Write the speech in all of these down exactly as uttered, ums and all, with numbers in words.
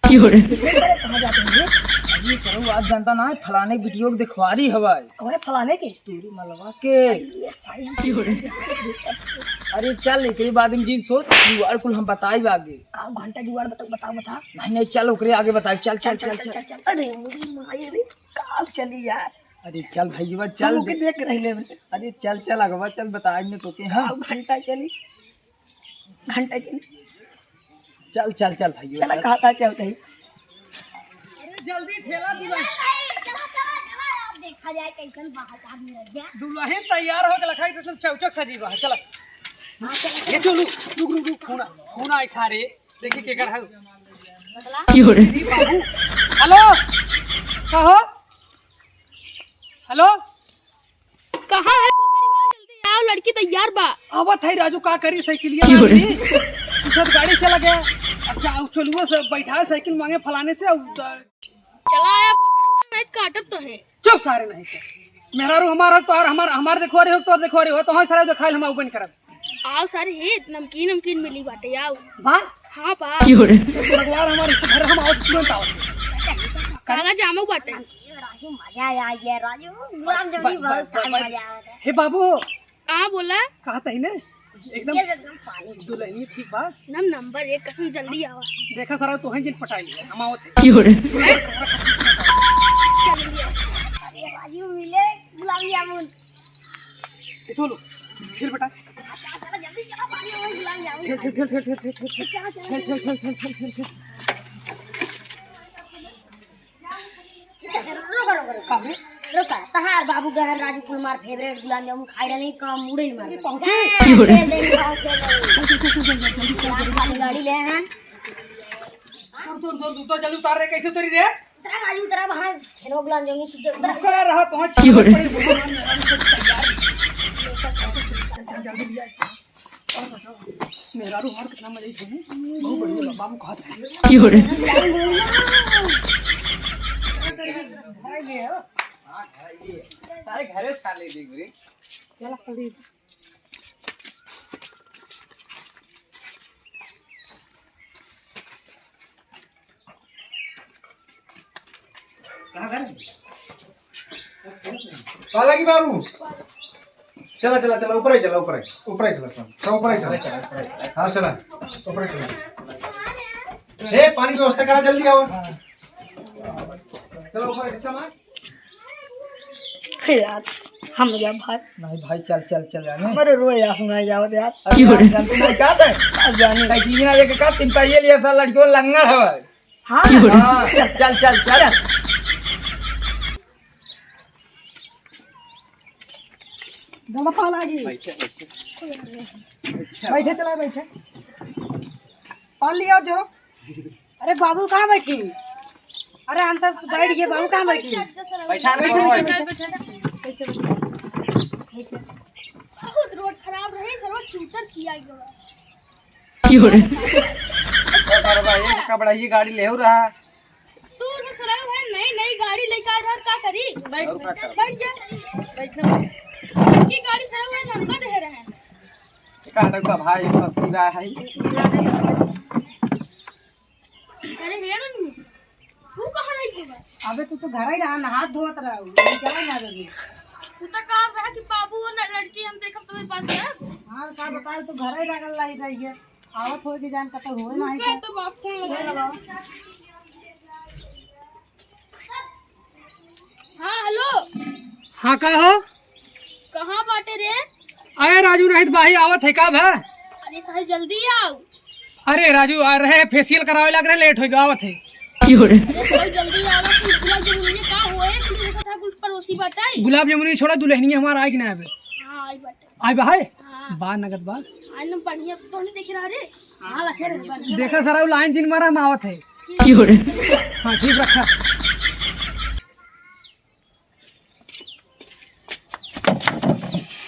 क्यों रे? कितने सारे कहाँ जाते हैं ये? अरे सरऊ, आज जनता ना है, फलाने बिटियो के देखवारी हवाई। कौन है फलाने के? तेरी मलवा के। ये सारे हम अरे चल, एकरे बाद में जिन सोच, जुगाड़ कुल हम बताई आगे। का घंटा जुगाड़ बता, बता, बता। नहीं, नहीं, चल, ओकरे आगे बताई, चल, चल, चल, चल। अरे, मेरी माँ, ये भी काल चली यार। अरे चल भैया, चल हम ओके दे। देख रही ले। अरे चल, चल, अगवा चल, बताई ने तोके, हाँ। अब घंटा चली, घंटा चली। चल, चल, चल भैया, चला, चल। कहा था क्या होता है? अरे जल्दी ठेला दुल्हन। चला, चला, चला, अब देखा जाए कैसन बाहर आदमी रह गया। दुल्हन तैयार हो के लखाई तो चौचक सजी बा, चला। हाँ, चला, ये चलो, रुक, रुक, रुक, फोन आ, फोन आ एक सारे, देखी के कर है। बतला। क्यों रे? अरे बाबू, हेलो, कहो, हेलो। कहाँ है भोसड़ी वाला? जल्दी आओ, लड़की तैयार बा। आवत है राजू, का करी साइकिलिया क्यों रे? वाली? तू सब गाड़ी चला गया। अच्छा, उ चलुआ से बैठा है साइकिल मांगे फलाने से, उ द- चला आया भोसड़ी वाला, नहीं तो काटत तो है। चुप सारे, नहीं तो मेहरारू हमार हो, तोहार हमार, हमार देखो रे हो, तोर देखो रे हो, तो हाँ सारा जो खाइल हम ओपन करब। आओ सारे, हे नमकीन, नमकीन मिली बाटे, आओ। बा? हाँ बा। क्यों रे? जब लगवा हमारे से घर हम आओ, तुरंत आओ। काला जामो बाटे। राजू, मजा आ गया राजू, गुलाब जामुन बहुत खाए, मजा आवत है। हे बाबू। हाँ, बोला। कहा तही ने? एकदम ये एकदम पानी। दुल्हनी ठीक बा? नम नंबर एक, कसम, जल्दी आवा। देखा सारा, तोहे जिन पटाई लिया, हम आवत है। क्यों रे? जल्दी आवा। अरे राजू, मिले गुलाब जामुन। ए, चलो, खेल बेटा। चलो, जल्दी चलो, भाई, वो गुलाब जामुन खेल, खेल, खेल, खेल, खेल, खेल, खेल, खेल। चलो, चलो, चलो, चलो। खेल, खेल, खेल, खेल, खेल, खेल, खेल। रुको, रुको, रुको। का रे? रुको, तहार बाबू गहन राजू कुल मार फेवरेट गुलाब जामुन खाई रहले, काम उड़े न मार। ये पहुंचे? हाँ, खेल दे, खेल दे। चल, चल, चल, चल, जल्दी, जल्दी, जल्दी, जल्दी, जल्दी। गाड़ी ले हैं। दूर, दूर, दूर, दूर, जल्दी उतार रे, कैसे उतरी रे? उतरा राजू, उतरा, वहाँ छेनो गुलाब जामुन चुप जा, उतरा। रुका रहा, तो वहाँ क्यों रे? छेनो पड़ी, भगवान मेहरारू सब तैयार है। मेहरारू हमार कितना मजा ही, बहुत बढ़िया बा, बाबू कहत रहे। क्यों रे? सारे घरे खा ले देख रे। चला, खा ले। कहाँ घर है? पाला की बाबू। चला, चला, चला, ऊपर ही चला, ऊपर ही, ऊपर ही चला, चला, चला, ऊपर ही चला। हाँ, चला, ऊपर ही चला। ए, पानी की व्यवस्था करा, जल्दी आओ। चलो, ऊपर ही, सामान। हे यार, हम जा भाई। नहीं भाई, चल, चल, चल जाने। हमारे रोए यार, सुनाई जावत यार। अरे यार, जानते नहीं क्या थे? अब जाने। साइकिल ना लेके का, तीन पहिए लिया, साला लड़कियों लंगड़ है भाई। हाँ? हाँ, चल, चल, चल, चल। चल। गला पाला जी। बैठे, बैठे। बैठे, चला, बैठे। पाल लिया जो। अरे बाबू कहाँ बैठी? अरे हम सब बैठ गए, बाबू कहाँ बैठी? बैठा, बैठा, बैठा। बहुत रोड खराब रहे, सब चूतर किया गया। क्यों रे? अरे भाई, एक कपड़ा ये गाड़ी ले हो रहा। तू तो सरऊ है, नई, नई गाड़ी लेके आ रहा, का करी? बैठ, और का करी? बैठ जा। बैठ जा। की गाड़ी सरऊ है, हमका दे रहे हैं। का रखा भाई, सस्ती बा है। अरे हे रनु, तू कहाँ रही थी बा? अबे तू तो घर ही रहा, नहात धोत रहा, तू क्या ना रही? तू तो कहा रहा कि बाबू वो न-, लड़की हम देखब तुम्हें पास करब। हाँ, का बताए, तू घर ही रह गल रही है। आवत होए के जान कतौ होए ना रुका है तो बाप फोन लगा। हाँ, हेलो। हाँ, का हो? कहाँ बाटे रे? अरे राजू, नहीं तो बाही आवत है का भा? अरे साहब, जल्दी आओ। अरे राजू, आ रहे, फेशियल करावे लग रहे, लेट हो गया, आवत है। क्यों रे? अरे साहब, जल्दी आओ, कुछ गुलाब जामुन में का होए, कुछ देखा था, कुछ पड़ोसी बाटे। गुलाब जामुन छोड़ा, दुल्हनिया हमारा आई कि ना आवे? हाँ, आई बाटे। आई बा है? हाँ। बा नगद बा। आई ना बढ़िया, तो नहीं देख रहा रे? हाँ, रखे रे, बढ़िया। देखा सारा, वो लाइन जिन मारा, हम आवत है। ठीक। क्यों रे? हाँ, ठीक रखा।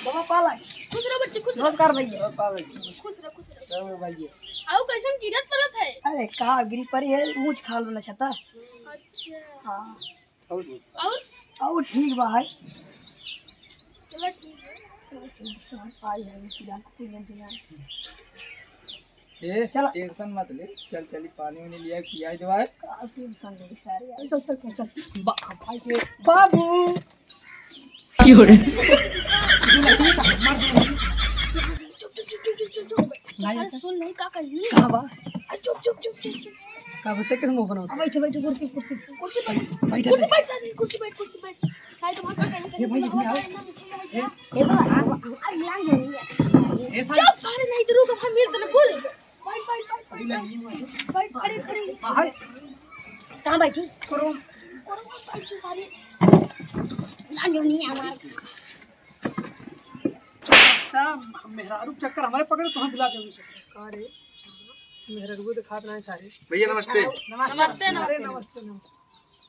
बाबा पाला। खुश रहो बच्चे, खुश रहो। नमस्कार भैया। खुश रहो, खुश रहो। आओ, कैसन गिरत पड़त है? अरे, का गिरी पड़ी है, ऊंच खाल वाला छता। अच्छा। हाँ। और? और ठीक बा है। चलो, ठीक है। चलो, ठीक है, हम आई है, फिलहाल कोई नहीं दिया। ए, चला। Tension मत ले, चल, चली पानी उनी लिया, पियाई देवाई। का tension ले सारे? चल, चल, चल, चल। बा-, भाई के बाबू। की हो रे? चुप, चुप, चुप, चुप। नहीं, अरे सुन नहीं, का कही? का बा? अरे चुप, चुप, चुप, चुप, चुप। का बते के मुंह बनाओ? अब बैठो, बैठो, कुर्सी, कुर्सी। कुर्सी बैठ। बैठ, कुर्सी बैठ। बैठ, सानी, कुर्सी बैठ, कुर्सी बैठ। साइड में का कहीं, ये भाई, कहीं इधर आओ। ए, ए, बाबा, आ, आ, आ, लांग हो रही है। ए, साइड। चुप, सारे नहीं, इधर रुको, हम मिल तो ना बोल। बैठ, बैठ, बैठ, बैठ, बैठ। बैठ, खड़ी, खड़ी। बाहर। कहाँ बैठी? कोरो। कोरो, बैठ, सारे। लांग हो रही है हमारे। तब मेहरारू चक्कर हमारे पकड़े, तो हम बुला देंगे। का रे? मेहरारू को दिखात ना है सारे। भैया, नमस्ते। नमस्ते, नमस्ते। अरे, नमस्ते, नमस्ते।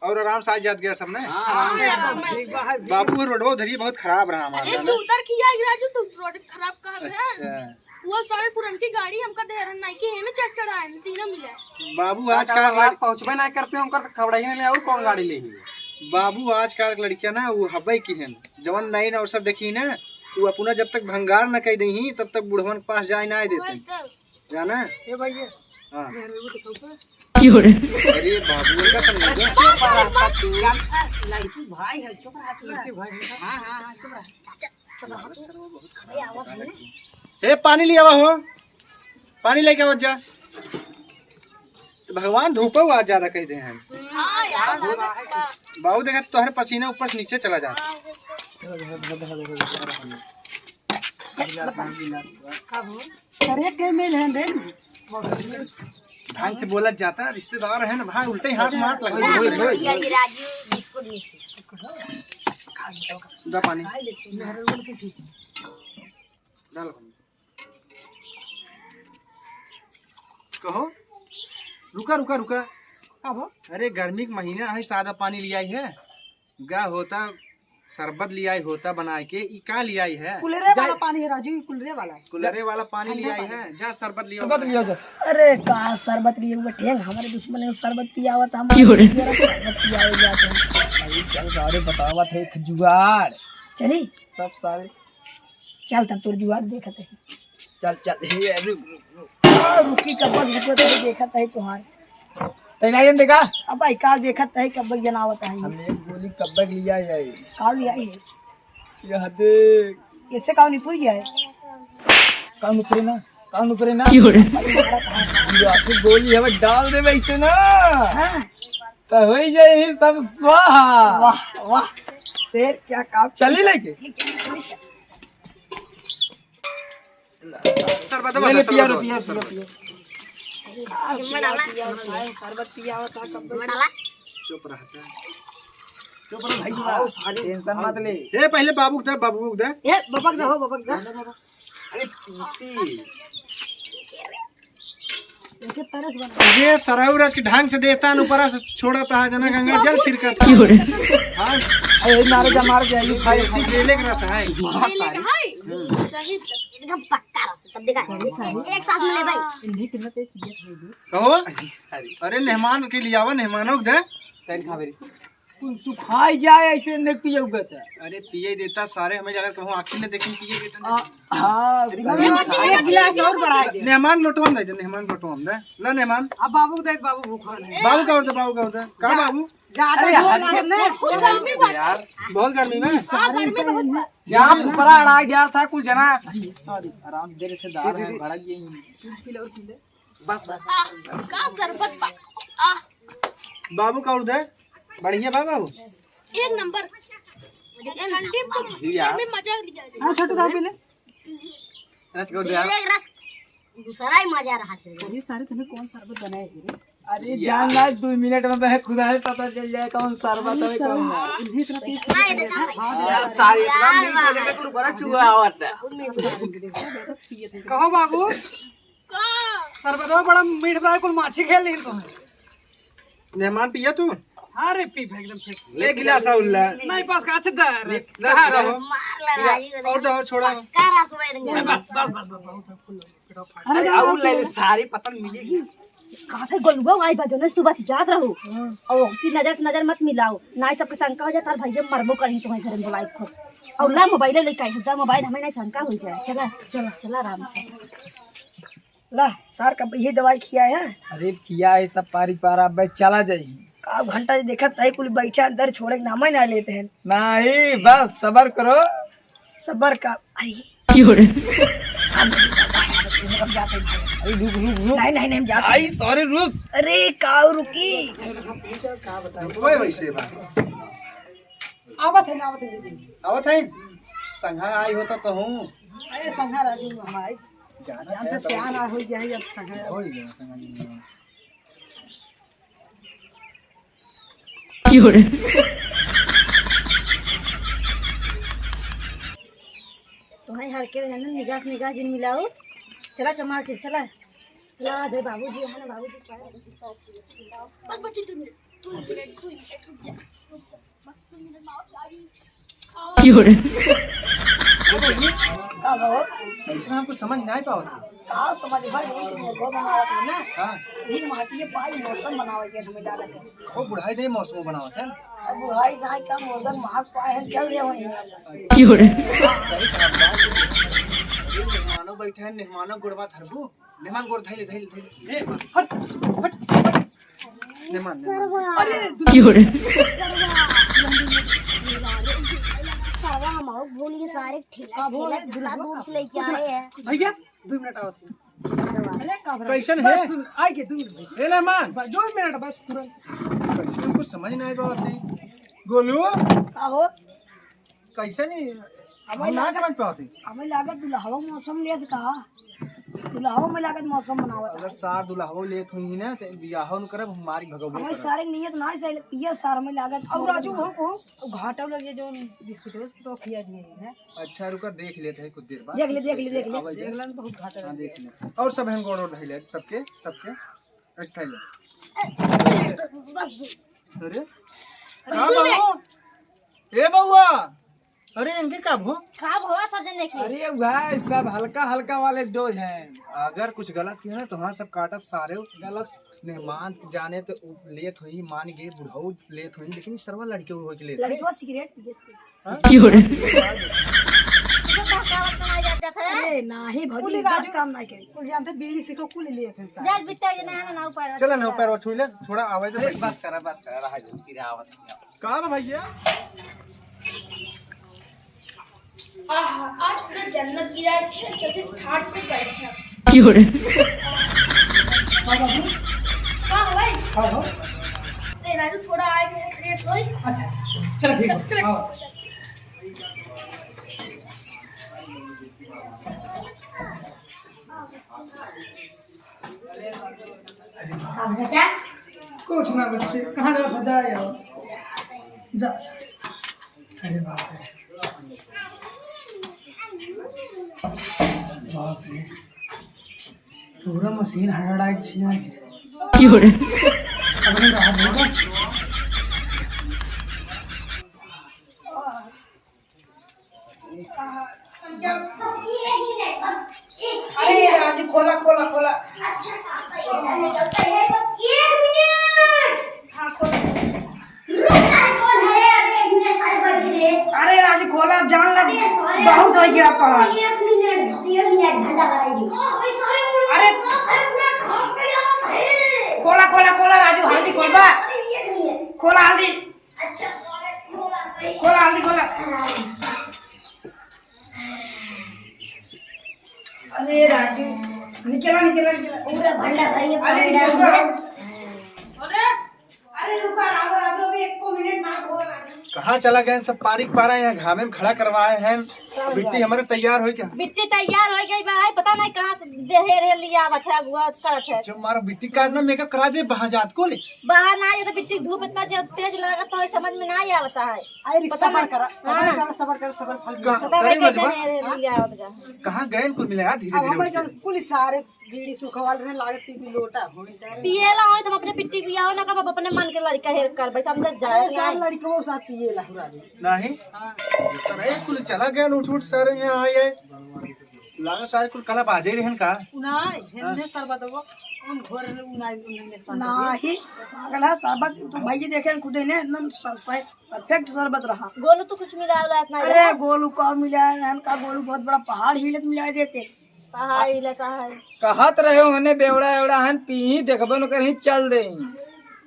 और आराम से आ जात गया सब, ना? हाँ, आराम से। हाँ, आराम से। ठीक बा, है। बाबू, वो रोडवा उधर ही बहुत खराब रहा हमारा, अरे, ना? जो उधर किया है, राजू, तुम रोड खराब कर रहे हैं। अच्छा। वो सारे पुरनकी गाड़ी हमका देहरन नहीं के है ना, चढ़ चढ़ाए, तीनों मिले। बाबू, आजकल आज पहुँचबे नहीं करते, उनकर तो खबड़ा ही नहीं ले, और कौन गाड़ी ले ही? बाबू, आजकल के लड़कियां ना, वो हब्बे की हैं, जवन नई नौ सब देखी ना, वो अपना जब तक भंगार न कह दही, तब तक बुढ़वन के पास जाए ना देते। वही तो। जाना? ए भैया, हाँ। मेहरारू को दिखाओ का? की हो रे? अरे बाबू, उनका समझ लो। चुप रहा तू। जानता, लड़की भाई है, चुप रहा तू। लड़की भाई है। हाँ, हाँ, हाँ, चुप रहा। चाचा, चुप रहा तू। ए, पानी ले आवा हो, पानी लेके आवा जा। तो भगवान धूपो आज ज्यादा कह दे हैं। हाँ यार, लागत बा। बाबू देखा, तोहरे पसीना ऊपर से नीचे चला जाता। का हो? अरे, के मेल है रे? ढंग से बोलत जाता, रिश्तेदार है ना भाई, उल्टे ही हाथ मारत लगे। ओए, ओए, ओए। राजू, बिस्कुट, बिस्कुट। दा पानी। डाल पानी। कहो, रुका, रुका, रुका। का हो? अरे, गर्मी के महीना है, सादा पानी लियाई है। गा होता, शरबत लियाई होता बनाए के, ई का लियाई है? कुलरे जा- वाला पानी है राजू, ई कुलरे वाला। कुलरे वाला पानी ठंडा लियाई पानी। है, जा शरबत लिया। शरबत लिया जा। अरे का शरबत लिए हुए ठेंग, हमारे दुश्मन है शरबत पियावत, हम की हो रे? शरबत पियावे जाते हैं। अरे चल सारे बतावत है एक जुगाड़। चली? सब सारे। चल तब तोर जुगाड़ देखत है। चल, चल, हे, रुक, रुक, रुक। आ, रुकी, कब्बक रुको तो देखत है तुहार। तै नहीं जन देखा? अब भाई, का देखत है, कब्बक जनावत है। हम एक गोली कब्बक लिया है। का लिया है? यह देख। इससे का निपुर गया है? का निपुरे ना? का निपुरे ना? की हो रे? ये आपकी गोली हमें डाल दे वैसे ना। हाँ। तो हो ही जाए ही सब स्वाहा। वाह, वाह। शेर क्या काम। चली लेके? ठीक है, ठीक है। शरबत ले, ले, वाला, पिया शरबत रे, वाला, पिया, पिया, शरबत। पिया। आ, पिया, पिया, पिया, शरबत पिया होता, शरबत। चुप रहता है। चुप रह भाई, आओ, सारे tension मत ले। ए, पहले बाबू के दे, बाबू के दे। ए, बबक दे हो, बबक दे। अरे, पीती। एके तरह से बना। ये सराउर आज के ढंग से देता न, ऊपर से छोड़ता है, जना गंगा जल छिड़कता है। हाँ? अरे, मारे जा, मार के, ये खाए। ऐसी बेले के रस है। बेले के है? सही। एकदम पक्का रस, तब देखा। एक सांस में ले भाई। इन्हें कितना तेज पिया था ये? कहो? अरे, मेहमान के लिए आवा, मेहमानों को दे। तैन खा मेरी। कुल सुखाई जाए ऐसे नहीं पियउगा त। अरे पिए देता सारे, हमें लगा कहूँ आँखी में देखें पिए देता ना। आ, हाँ, अरे, अरे, एक गिलास और बढ़ा दे। मेहमान लोटवा दे, मेहमान लोटवा दे। ला मेहमान। अब बाबू को दे, बाबू भूखा है। बाबू का होता, बाबू का होता? का जा, बाबू? जा, अरे, जा, हट जा, के जा। बहुत गर्मी बा। यार, बहुत गर्मी में। हाँ, गर्मी बहुत बा। जा, ऊपर अड़ा गया था कुल जना। अरे, sorry, आराम देर से दाल दे, दे, है, दे। भड़क गई। बस, बस। आह, का शरबत बा। आह। बाबू का उधर? बढ़िया बा बाबू? एक नंबर। ठंडी में तो भैया। गर्मी मजा लिया जाए। हाँ, छोटू, दाबी ले। रस को दे। पीले रस दूसरा ही मजा रहा थे। अरे सारे, तुम्हें कौन शरबत बनाए थे रे? अरे भैया। जान ला, दो मिनट में बह खुदा है, पता चल जाए कौन शरबत है, कौन नहीं। इन्हें इतना तेज हाँ, इतना हाँ, सारे इतना यार, मीठ लगे, वाह। कुल बड़ा चूहा आवत है। बहुत मीठ। कहो बाबू। का? शरबतवा बड़ा मीठ बा, कुल माछी खेल ली तो। मेहमान पिया तू? अरे पी भाई, एकदम फिट। ले गिलास और ला। नहीं, पास का अच्छे दर। ले, ला, कहाँ ला रे? हो। मार लगा, पिया, ये और दो, छोड़ा। पक्का रस में देंगे। बस, बस, बस, बस, बहुत है, फुल है, पेटवा फाड़। अरे, अरे, और ले ले, सारी पतंग मिलेगी। कहाँ से गोलुआ आई बा, जोने से तू बतियात रहो। हाँ। और उसी नजर से नजर मत मिलाओ, ना ही सबके शंका हो जाता, भाई, ये मरबो करी तुम्हारे घर में बुलाई को। और ला मोबाइल लेके आई, जा मोबाइल, हमें नहीं शंका हो जाए। चला, चला, चला आराम से। ला, सार का यही दवाई खिया है। अरे खिया है सब पारी पारा, अब चला जाई। का घंटा से देखत है, कुल बैठे अंदर, छोड़े के नाम ही ना लेते हैं। नहीं, बस सबर करो। सबर का, अरे। क्यों रे? हम जाते हैं। अरे रुक, रुक, रुक। नहीं, नहीं, नहीं, हम जाते हैं। आई, सॉरी, रुक। अरे, काऊ रुकी। रुकवे वैसे बा। आवत है, आवत है दीदी। आवत है? संघा आई होता तो हूँ। अरे संघा राजू हमारे। जाना जानते है तो सियाना हो गया है, अब संघा। हो गया, संघा नहीं हुआ। क्यों रे? तो है हर के रहना निगाह से निगाह जिन मिलाओ। चला चमार के चला। चला दे बाबूजी, है ना बाबूजी? बस बच्ची दो मिनट, दो मिनट, दो मिनट रुक जा, रुक जा। बस दो मिनट में आ गई। क्यों रे? का भाव? कैसे हमको समझ नहीं पावत। का समझ भाई, वो तो मोटो बनावत है ना। हाँ। ये माटी के पाई मौसम बनावे के हमें जाना है। वो बुढ़ाई नहीं मौसम बनावत है। अब बुढ़ाई नहीं का मौसम महक पाए हैं, चल दे वहीं। क्यों रे? सही कहा, बात तो सही है। मेहमानो बैठे हैं, मेहमानो गुड़वा धरबू। मेहमान गोड़ धैले, धैले, धैले। ए, हट, हट, हट। मेहमान, मेहमान। अरे, क्यों रे? सरवा, हम आउ भूल गए सारे ठेला, का भूल ठेला है? कितना दूर से लेके आए हैं। भैया, दो मिनट आवत है। अरे, का भरा? कैसन बस है? दो मिनट, आइए, दो मिनट भाई। ए, मेहमान। बस, दो मिनट, बस तुरंत। कैसे हमको समझ नहीं आए बात है। गोलू? का हो? कैसे नहीं? हमें हम ना लागत, समझ पावत ही। हमें लागत दुल्हवा मौसम लेत का? दुल्हवा में लागत मौसम बनावत अगर है। सार दुल्हवा लेत हुई ना, तो बियाह न करब, हम मारी भगवो हमें करब। सारे नियत ना है सही, पिया सार हमें लागत और और राजू हो को घाटा लगे जो बिस्कुट उस्कुट खिया दिए हैं। अच्छा, रुका, देख लेते हैं कुछ देर बाद। देख ले, देख ले, देख ले। आवाज देख दे। लें, बहुत घाटा हाँ, लगे। देख ले। और सब हैं गोड़ और धैले, सबके, सबके। अच्छा, थैले। बस दू। अरे? अरे, का दू में। बाबू? ए बउआ, अरे इनके का भो? का भवा सब जने के? अरे भाई, सब हल्का हल्का वाले डोज हैं। अगर कुछ गलत किया ना तो हाँ सब काटब सारे। गलत। मेहमान के जाने तो उ लेत हुई, मान गए बुढ़ऊ लेत हुई, लेकिन ई सरवा लड़के हो के लेत है। लड़कवा सिगरेट पिए थे। हाँ? क्यों रे? तुझे बहकावत बनाई जाता था। अरे नाही भौजी, कुल गलत राजू, काम नाही करी। कुल जानते बीड़ी सिगरेट कुल लिए थे सारे। जा बिट्टा ये ना ना ऊपर। चला ना ऊपर वो छुई ले, थोड़ा आवाज अरे बस करा, बस करा, रहा जो फिर आवत। का बा भैया? आहा, आज पूरा जन्नत गिरा है, फिर चलते ठाट से बैठे। क्यों रे? का भाई? हाँ, हाँ। ए, राजू, थोड़ा आए हैं, फ्रेश होई। अच्छा, चल, ठीक है। चल, चल। हाँ। कुछ ना बच्चे, कहाँ जात हो? जा यार, जा। अरे बाप रे, बाप रे, पूरा मशीन हड़ाए के छिना के। क्यों रे? अब नहीं रहा, देखो। अरे राजू, खोला, खोला, खोला। अच्छा, पापा, ये निकलता है, बस एक मिनट। हाँ, खोला। रुक, सारे कौन है? अरे, एक मिनट, सारे बज रहे। अरे राजू, खोला, अब जान लग, अरे, सारे बहुत हो गया अपन। एक मिनट, बस एक मिनट, भंडा बनाएंगे। अरे, अरे, पूरा खा के जाओ भाई। खोला, खोला, खोला, राजू, हल्दी खोलबा। एक मिनट। खोला हल्दी। अच्छा, स्वागत हो आप भाई। खोला, हल्दी खोला। अरे राजू, निकला, निकला, निकला। पूरा भंडा भर के अरे, पानी डाल निकल दिया। अरे, अरे रुका, राजू, राजू, अभी एको मिनट ना हो, राजू। कहाँ चला गए सब पारिक पारा, यहाँ घामे में खड़ा करवाए हैं। बिट्टी हमारे तैयार होई क्या? बिट्टी तैयार हो गई बा, पता नहीं कहाँ से देहे रहे लिया आवत है, अगुआ करत है। जब मारा बिट्टी का इतना मेकअप करा दे, बहा जात को ले। बहा ना, ये तो बिट्टी धूप इतना जे-, तेज लागत है, समझ में ना आवता है। अरे, पता सबर नहीं। करा, सबर हाँ। करा, सबर करा, सबर फल का-, मिलता है। पता नहीं करे कैसे बजवा? देहे रहे लिया आवत का। कहाँ गए कुल मिला यार, धीरे अब धीरे हम उठ के। कुल सारे बीड़ी सुखवाल रहे, लागत पी पी लोटा होई सारे। पिएला होई, तो हम अपने बिट्टी बियाह ना करब, अपने मन के लड़का हेर करबै, समझत जाए अरे, कि सारे नहीं? लड़कवो साथ पिएला हुरानी। नहीं। हाँ। सर, ए, कुल चला गया, उठ, उठ, सारे यहाँ आए, आए। लागा सारे कुल कला बाजे रहन का? उनाई, हेंदे हाँ। सरबत वो, उन घर में उनाई, उन्हें नुकसान कर दिया। नाही, पागल है, सरबत तो भैया देखे खुदे ने एकदम स-, स-, परफेक्ट सरबत रहा। गोलू तो कुछ मिला उला इतना अरे, रहा। गोलू का मिला रहन का, गोलू बहुत बड़ा पहाड़ हिलत मिला देते। हाँ, ई लेता है। कहत रहे होने बेवड़ा एवड़ा हन, पीही देखबो न करही, चल देही।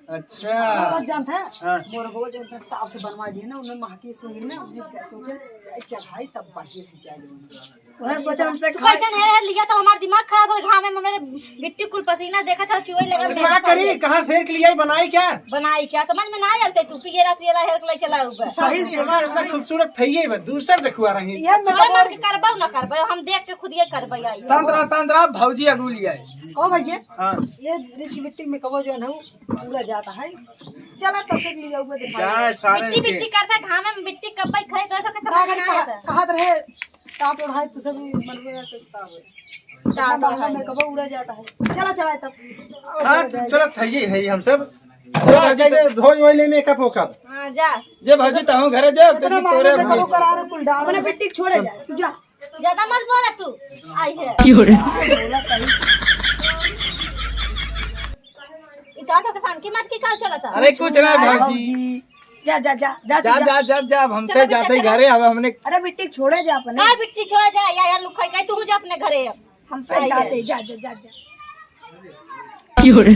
अच्छा। सब बात जानत है? हाँ। मोर बउआ जो इतना ताव से बनवा दिए ना, उन्हें महकी सूंघी ना, उन्हें सोचे, चाहे चढ़ाई तब बढ़िया से चाय देवे। उन्हें सोचे हमसे तू खाए। कैसन है, है लिया तो हमार दिमाग खराब हो, घामे में मेरे गिट्टी कुल पसीना देखत है, चुए लगा तो मेरे का करी, पास। कहाँ से हेर के लियाई, बनाई क्या? बनाई क्या? समझ में ना आवते, तू पियला सियला हेर के ले चला ऊपर। सही से हमार इतना खूबसूरत थइये बा, दूसर देखुआ रही। ये तो तोरे मन के करबो ना करबो, हम देख के खुद ये करबे आई। शांत रहा, शांत रहा, भौजी अगुली आई। ओ भैया, हाँ। ये रिस्क गिट्टी में कबो जो है ना, पूरा जाता है। चला तब तक लिया हुआ दिखा। जाए सारे बिट्टी, के। बिट्टी करता घामे में बिट्टी कब्बे खाए तो ऐसा कैसे ना, अगर बना कहा, है? कहा तो रहे, टाट ओढ़ाए तुझे भी मन में तो का हो। टाट इतना महंगा ओढ़ाए। में कबो उड़ा जाता है। चला, चला तब। हाँ, चला तो जाए। चला, थइये है हम सब। चला, जा, जा, धोई वोई ले मेकअप होकअप। हाँ, जा। जे भौजी तहूँ घरे जा, इतना देखी तोरे महंगा में भौजी। कबो करा रहे कुल डाल। अपने बिट्टी छोड़े जा, तू जा। ज्यादा मत बोला तू। आई है। क्यों रे? इधर तो किसान की मटकी का चलता? अरे कुछ ना भौजी। जा, जा, जा, जा, जा, जा। जा, जा, जा, अब हमसे चलो, जाते ही चलो। घरे, अब हमने अरे बिट्टी छोड़े जा अपने। का बिट्टी छोड़े जा? या, या लुक खाई, खाई तू जा अपने घरे अब। हमसे आई जाते है। ही, जा, जा, जा, जा। क्यों रे?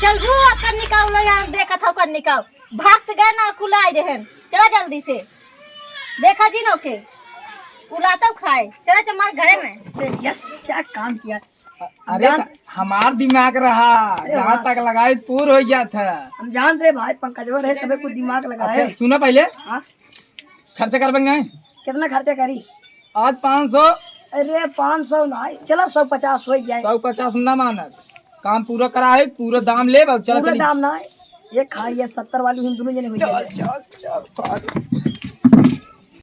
चल वो कन्नी का उला यहाँ देखत हौ कन्नी का। भाग त गए ना कुल आए रहन। चला जल्दी से। देखा जी नोके। उलातौ खाए। चला चल हमारे घरे में। अरे यस, क्या काम किया। अरे जान- त हमार दिमाग रहा, अरे जहाँ वाह। तक लगाई पूर हो गया था। हम जानत रहे भाई पंकजवा रहे तबे कुछ दिमाग लगाए। अच्छा, सुना पहले। हाँ। खर्चा कर बन गए। कितना खर्चा करी? आज पाँच सौ। अरे पाँच सौ ना, चला सौ पचास हो जाए। सौ पचास ना मानत, काम पूरा करा है, पूरा दाम ले, अब चला पूरा चली। दाम ना है, ये खाई है सत्तर वाली, हम दोनों जने हो चल, जाए। चल, चल, सारे।